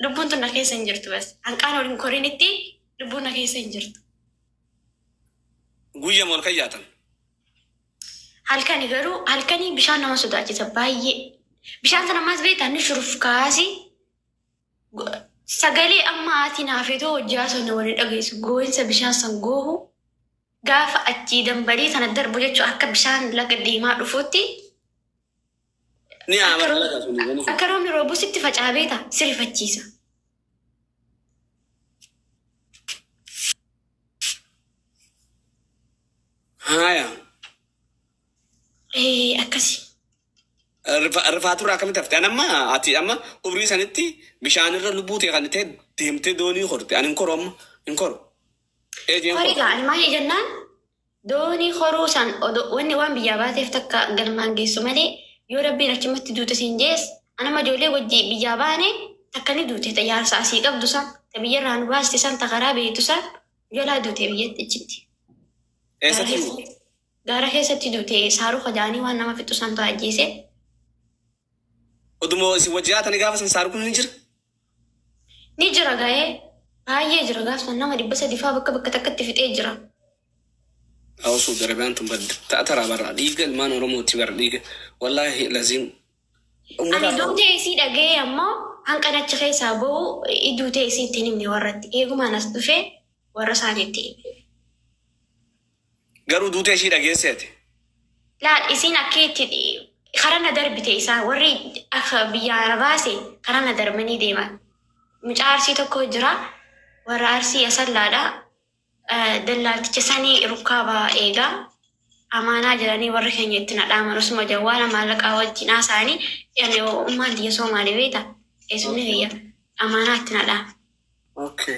Lubbuun tun na keessa hin jirtu bas. Hanqaan ol hin korinitti lubbuun na keessa hin jirtu. Guyyama ol kan yaatan. Halkani garuu halkanii bishaan nama sodaachisa baay'ee. Bishaan sana ammas beektaa ni shurufkaasi. Sagalee amma haati naafetoo hojii haasofne waliin dhageessu gooyinsa bishaan san goohu gaafa achii dambalii sana darbu jechuun akka bishaan laga deemaa dhufuutti Ni akka amara roobni laga suni wani sun. akka roobni roobu sitti facaa beektaa si rifachiisa. Haaya. Akkasi. Rifaaturraa akkamitti hafte? Ani amma ati amma umrii sanitti bishaanirra lubbuu ta'e kan ta'e deemtee doonii horte. Ani hin koru amma hin koru. Eejeen Horii koru. gaa ani maal jennaan doonii horuu san odoo wanni waan biyyaa baateef takka galmaan geessu malee yoo rabbiin achumatti duute siin jees anama ijoollee wajji biyyaa baane takka ni duute ta jaarsa asii qabdu san ta biyyarraa nu baaste san ta karaa beektu san jalaa duute biyyatti achitti. Gaara Eessatti duute? keessatti gaara keessatti duute saaruu kajaanii waan nama fixu santu ajjeese. Oduma isin wajji haatanii gaafa san saaru kun ni jira? Ni jira ga'ee baay'ee jira gaaf san nama 300 faa bakka bakka takkatti fixee jira. Awusuu darabaan tun badde ta'a taraa barra dhiiga ilmaan Oromooti bara dhiiga wallaahi laziim Ani ummata duutee isii dhaga'ee ammoo hanqan achi keessaa ba'u duutee isii ittiin himne warratti. Eegumaan as dhufee warra isaaniitti hime. Garuu duutee ishii dhageesseeti. Laal isiin akka itti karaa na darbite isaan warri akka biyyaa na baase karaa na darbanii deeman. Mucaa Arsii tokko jira warra Arsii Asallaadha. Dallaalticha sanii rukkaaba eegaa amaanaa jedhanii warri keenya itti na dhaaman osuma jawwaala maallaqaa wajjin haasa'anii ani ummaan tiyya Soomaalee beekta eessumni kiyya amaanaa itti na dhaama. Okay.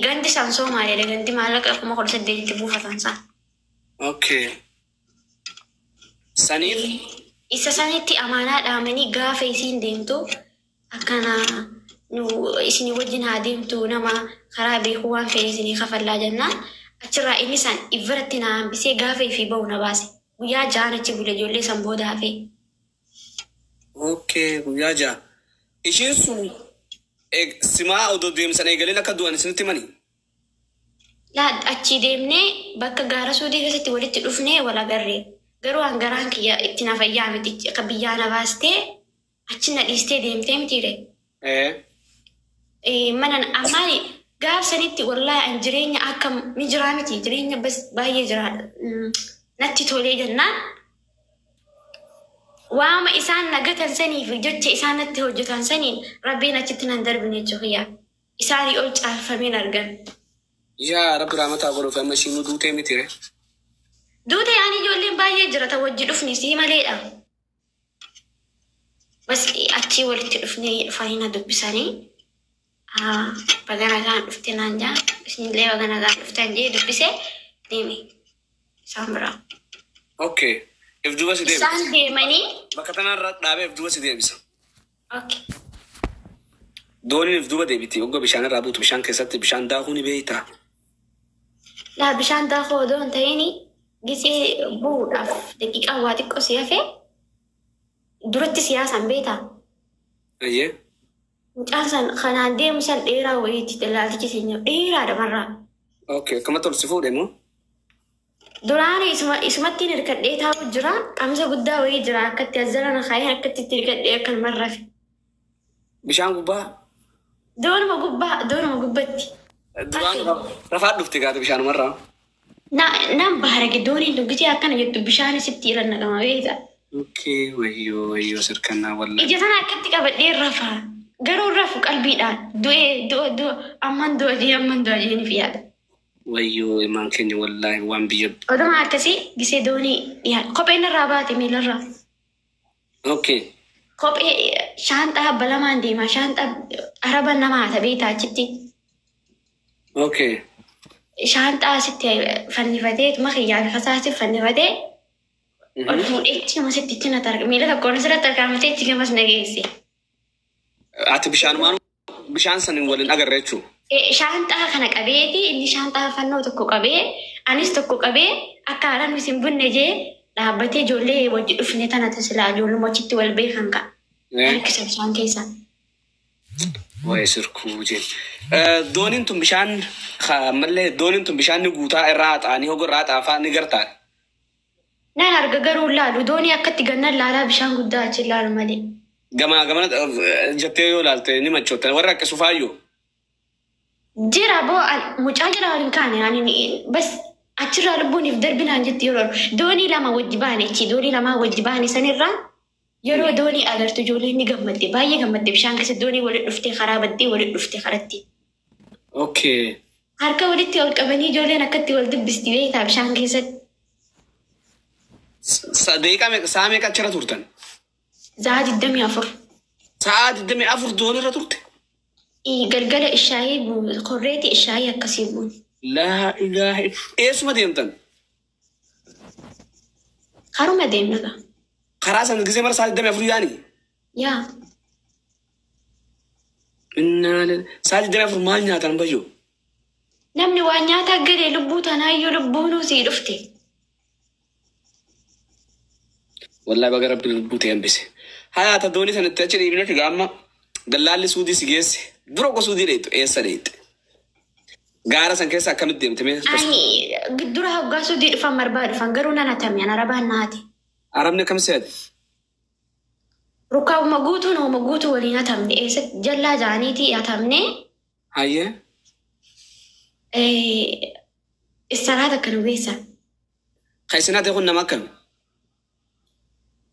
Gandi san Soomaaleedha gandi maallaqa 18,000tti buufatan san. Okay. Saniif Isa sanitti amaanaa dhaamanii gaafa isiin deemtu akkana nu isinii wajjin haa deemtu nama karaa beekuu waan fedhe isinii kafallaa jennaan achirraa inni san ifirratti na hambisee gaafa ifii ba'u na baase. Guyyaa ja'an achi bule ijoollee san booda hafee. Okay, guyyaa 6. Ishiin sun simaa odoo deemsan eegaleen akka du'an isinitti himanii? Laa achii deemnee bakka gaara suudii keessatti walitti dhufnee wal agarre. Garuu an garaan kiyya itti na fayyaa miti akka biyyaa na baastee achi na dhiistee deemtee mitiire. Ee. Mana ammaani gaaf sanitti wallaahi an jireenya akka ni jiraa miti jireenya bas baay'ee jira natti tolee jennaan waama isaan na gatan sanii fi jecha isaan natti hojjetan saniin rabbiin achitti nan darbine jechuu kiyya. Isaanii ol caalfameen argame. Yaa rabbi rahmataa godhuuf amma ishiinuu duutee miti re. Duute ani ijoolleen baay'ee jira ta wajji dhufne sii maleedha. Bas achii walitti dhufnee dhufanii na dubbisanii baga nagaan dhufte naan jaa isinillee baga nagaan dhuftan jee dubbise deeme isaan biraa. Okay. If duuba si deebisa. Isaan deemanii. Bakka tanarra dhaabee if duuba si deebisa. Okay. Dooniin if duuba deebiti. Ogga bishaan irraa buutu bishaan keessatti bishaan daakuu ni beektaa? Laa bishaan daakuu odoo hin ta'in gisee bu'uudhaaf daqiiqaa waa xiqqoo si hafe duratti siyaasaan beektaa? Ayyee. Mucaan san kanaan deemu san dheeraa wayiiti dallaaltichi siin jedhu dheeraadha marraa. Okay, akkamatti ol si fuudhe moo? Duraan isumattiin hirkadhee taa'u jira qamisa guddaa wayii jira akkatti as jala na kaayeen akkatti itti hirkadhee akkanuman rafe. Bishaan gubbaa? Doonuma gubbaa doonuma gubbatti. Duraan rafaa dhufte gaate bishaanumarraa. Na nan baarage dooniin tun gisee akkana jettu bishaan sitti irra naqama beekta. Okay, wayyoo wayyoo sirkannaa wallahi. Ija tana akkatti qabadhee rafa. Garuu rafu qalbiidhaan du'ee du'a du'a amman du'a jee amman du'a jee ni yaada. Wayyoo ilmaan keenya wallaahi waan biyya. Oduma akkasii gisee doonii dhiyaate kopheen irraa baate miilarraa. Okay. Kophee shaanxaa abba lamaan deema shaanxaa araba nama haata beektaa achitti. Okay. Shaanxaa asitti fannifatee tuma kiyyaa fi kasaa asitti fannifatee ol fuudhee achi gamasitti achi na tarka miila tokkoon asirratti tarkaanfatee achi gamas na geesse. Ati bishaanumaan bishaan saniin waliin agarre jechuudha. Shaanxaa kana qabeeti inni shaanxaa fannoo tokko qabee anis tokko qabee akka haadhaan isin bunne jee dhaabbatee ijoollee wajji dhufne tana tasilaa ijoolluma achitti wal beekan ka'a. Harkisa bishaan keessa. Waa'ee sirkuu jeen. Dooniin tun bishaan ammallee dooniin tun bishaan ni guutaa irraa haxaanii hogo irraa haxaafaa ni gartaan. Nan arga garuu laalu doonii akkatti gannan laalaa bishaan guddaa achi laalu malee. Gamaa gamana jettee yoo ilaalte ni machoottan warra akka sufaayyoo. Jira boo mucaa jira waliin kaane ani bas achirraa lubbuun if darbinaan jetti yeroo doonii lama wajji baane achi doonii lama wajji baane sanirraa yeroo doonii agartu ijoolleen ni gammadde baay'ee gammadde bishaan keessa doonii walitti dhuftee karaa baddee walitti dhufte karatti. Okay. Harka walitti ol qabanii ijoolleen akkatti wal dubbisti beektaa bishaan keessatti. Daqiiqaa meeqa sa'a meeqa achirra turtan? Sa'a 24. Sa'a 24 doonirra turte? Galgala ishaayii korreeti ishaayii akkasii buun. Laa ilaaha eessuma deemtan? Karuma deemna gaa. Karaa sana gisee mara sa'a 24 yaani? Yaa. Innaa sa'a 24 maal nyaatan bayyoo? Namni waan nyaataa galee lubbuu tanaayyuu lubbuunuu sii dhufte. Wallahi baga rabbi lubbuu ta'e hambise. Hayaata doonii sanatti achi dhiibne figaa amma dallaalli suudii si geesse dura ogo suudii dheeytu eessa dheeyte? Gaara san keessa akkamitti deemte mee? Ani dura hoggaa suudii dhufan marbaa dhufan garuu nan hatame an arabaan na hate. Arabni akkam si hate? Rukkaabuma guutuu nama guutuu waliin hatamne eessa jallaa ja'aniitii hatamne. Hayyee. Istaraata akka nu geessan. Kan isin hate kun nama akkami?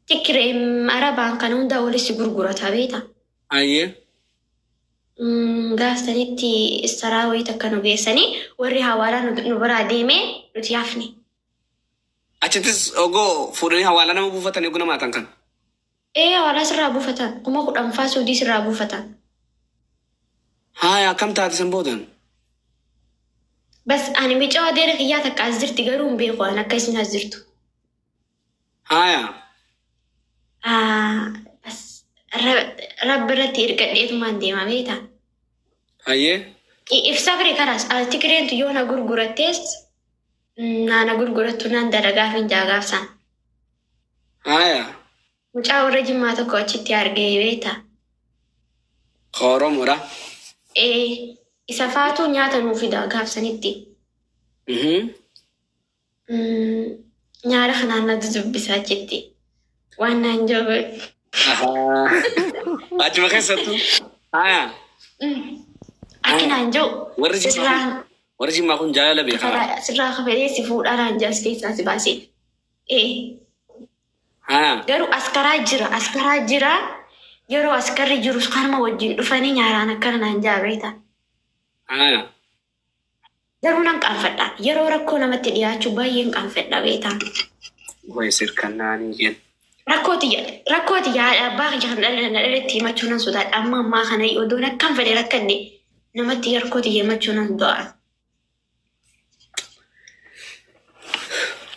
Tikiree arabaan kan hunda walitti gurgurata beektaa? Hayyee. Gaafsanitti istaraa wayii takka nu geessanii warri hawaalaa nu biraa deemee nuti hafne. Achittis ogoo fuudhanii hawaalaa nama buufatanii oguu nama hatan kan? Ee hawaalaa sirraa buufatan 10,000 faa suudii sirraa buufatan. Haaya akkam taate san boodan? Bas ani micoo adeera kiyyaa takka as jirti garuu hin beeku an akka isin as jirtu. Haaya. Bas rabbi irratti ergadheetumaan deema beektaa? Hayyee. Ibsa bire kanaas tikireentu yoo na gurgurattees na gurgurattu naan dalagaaf hin jaagaafsan. Haaya. Mucaa warra Jimmaa tokko achitti argee beektaa? Oromoodha. Ee isa faatu nyaata nuu fida gaafsanitti. Nyaara kanaan na dudubbisaa achitti. Waan naan jiru. Achuma keessattuu. Haaya. Akki naan jiru. Warri Jimmaa kun jaalala beekaa. Sirraa kafalee si fuudhaa naan jiru as keessaa si baasee. Haaya. Garuu askaraa jira askaraa jira yeroo askarri jiru kanuma wajjin dhufanii nyaaraan akkana naan jaa beektaa. Haaya. Garuu nan qaanfadha yeroo rakkoo namatti dhiyaachuu baay'een qaanfadha beektaa. Wayi sirkannaanii jenna. Rakkooti yaada abbaa kiyya kan dhalatti himachuu nan sodaadha. Amma ammaa kana odoon akkam fedhe rakkanne namatti rakkooti himachuu nan du'a.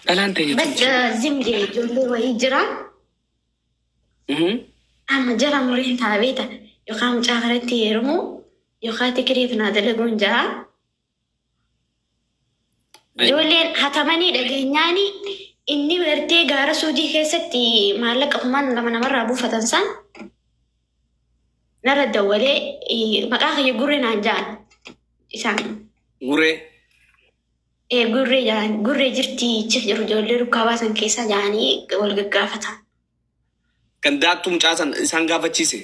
Dhalaan ta'e Bas zimjee ijoollee wayii jira. Amma jara mureen ta'a beekta yookaan mucaa kanatti heerumu yookaan tikireef naa dalaguun jira. Ijoolleen hatamanii dhageenyaanii inni gartee gaara suudii keessatti maallaqa 2,000 namarraa buufatan san narra dawwalee maqaa kiyya gurree naan ja'an isaan. Gurree? Ee gurree ja'an gurree jirti jiru ijoollee rukkaa baasan keessa ja'anii wal gaggaafatan. Kan daattuu mucaa san isaan gaafachiise?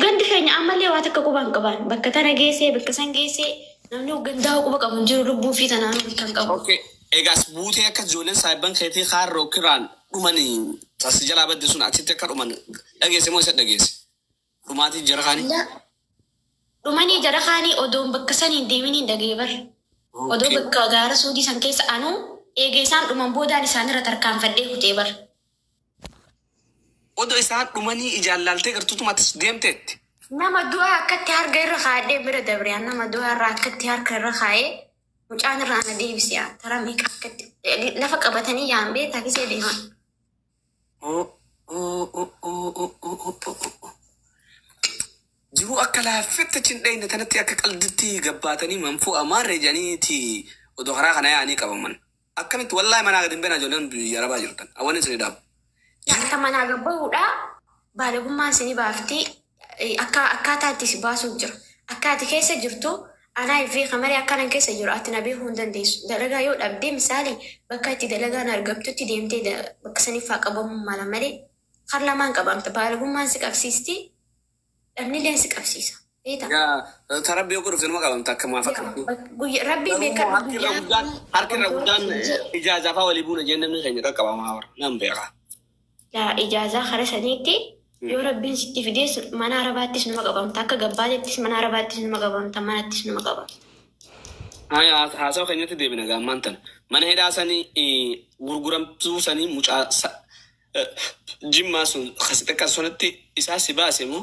Gandi keenya ammallee waa takka quba hin qaban bakka tana geessee bakka san geessee namni gandaa quba qabu hin jiru lubbuu fi tanaan kan qabu. Okay. Egaas buutee akka ijoolleen saayibban keetii kaarroo kiraan dhumanii as jalaa badde sun achitti akka dhuman dhageesse moo isa dhageesse? Dhumaatii jara kaanii? Dhumanii jara kaanii odoon bakka saniin deeminiin dhagee bar. Odoo bakka gaara suudii san keessa anuu eega isaan dhuman boodaan isaanirra tarkaanfadhee kutee bar. Odoo isaan dhumanii ijaan laaltee gartuutumaattis deemteetti. Nama du'aa akkatti harka irra kaa'ee bira dabre nama du'aa irraa akkatti harka irra kaa'ee mucaan irraa na deebise tara meeqa akkatti lafa qabatanii yaa'an beektaa kisee deeman. Jiruu akka laaffetti achi hin dhayne tanatti akka qalditti gabbaatanii manfuu amaarree jedhaniiti odoo karaa kana yaa'anii qabaman. Akkamitti wallaahi manaa gadi hin beena ijoolleen biyya arabaa jirtan. Awwan isin dhaabu. Akka manaa gabbaa'uudha baalagummaan isinii baafti Akka akkaataa itti si baasuuf jira. Akka ati keessa jirtu anaa fi kamarii akkanan keessa jiru ati na beekuu hin dandeessu. Dalagaa yoo dhabdee misaali bakka itti dalagaan argamtutti deemtee bakka saniif haa qabamuu mala malee har lamaan qabamta. Baalagummaan si qabsiisti, dhabnilleen si qabsiisa. Beektaa? Yaa tarabbii yoo godhufte nama qabamta akka maaf akka. Guyyaa rabbiin beekadhu Harki irra guyyaa guddaan harki irra guddaan ijaazaa fa'aa walii buuna jeen namni keenya qaqqabamaa bara. Nan beeka. Yaa ijaazaa kara saniitti yoo rabbiin sitti fidees mana arabaattis numa qabamta, akka gabbaatettis mana arabaattis numa qabamta, manattis numa qabamta. Haasawa keenyatti deebina gaammaan tana. Mana hidhaa sanii gurguramtuu sanii mucaa jimmaa sun kasi xiqqaa sanatti isaa si baase moo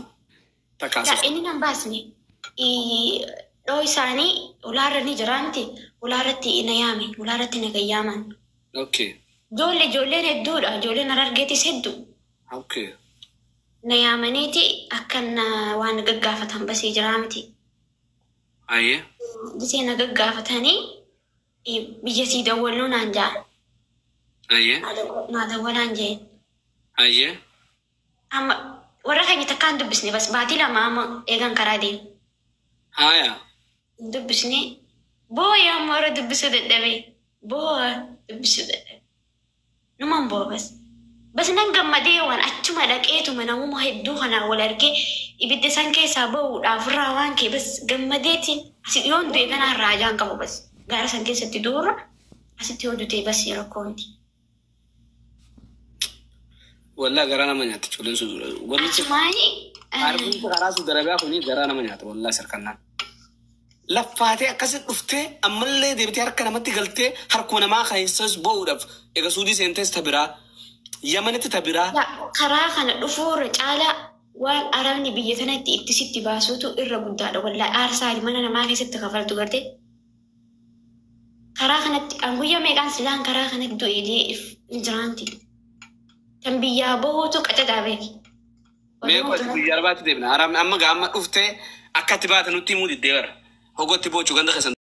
takkaasa? Yaa inni nan baasne. Dhoo isaanii ulaarra ni jira miti, ulaarratti na yaame, ulaarratti na gayyaaman. Ijoollee ijoolleen hedduudha, ijoolleen harargeetis hedduu. Na yaamaniiti akkan waan gaggaafatan basee jira miti. Ayyee. Gisee na gaggaafatanii biyya sii dawwalluu naan ja'an. Ayyee. Naa dawwalaan jeen. Ayyee. Amma warra keenya takkaan dubbisne bas baatii 2 amma eegan karaa deemu. Haaya. Hin dubbisne booya amma warra dubbisuu dadhabee boo'a dubbisuu dadhabe. Numan boo'a bas. Bas nan gammadee waan achuma dhaqeetuma namuma hedduu kanaan wal argee ibidda san keessaa bahuudhaaf irraa waan ka'e bas gammadeetiin asi yoon du'e kanaan raajaan qabu bas gaara san keessatti du'urra asitti yoo dute bas rakkoo miti. Wallaa garaa nama nyaata ijoolleen sun. Wanni Achumaani Harbiin karaa Suudi Arabiyaa kuni garaa nama nyaata wallaa sirkannaan. Laffaatee akkasitti dhuftee ammallee deebitee harka namatti galtee harkuma namaa keessas bahuudhaaf egaa Suudii seentees ta biraa Yamanitti ta biraa. Karaa kana dhufuurra caalaa waan arabni biyya tanatti itti sitti baasuutu irra guddaadha. Wallaahi aarsaa mana namaa keessatti kafaltu gartee. Karaa kanatti an guyyaa meeqaan silaan karaa kanatti du'e jee if hin jiraanti. Kan biyyaa bahuutu qacataa beeki. Mee qoti biyya arabaatti deebina. Arabni amma gaa amma dhuftee akka itti baate nutti himuu diddee bara. Hogotti boochuu ganda keessan.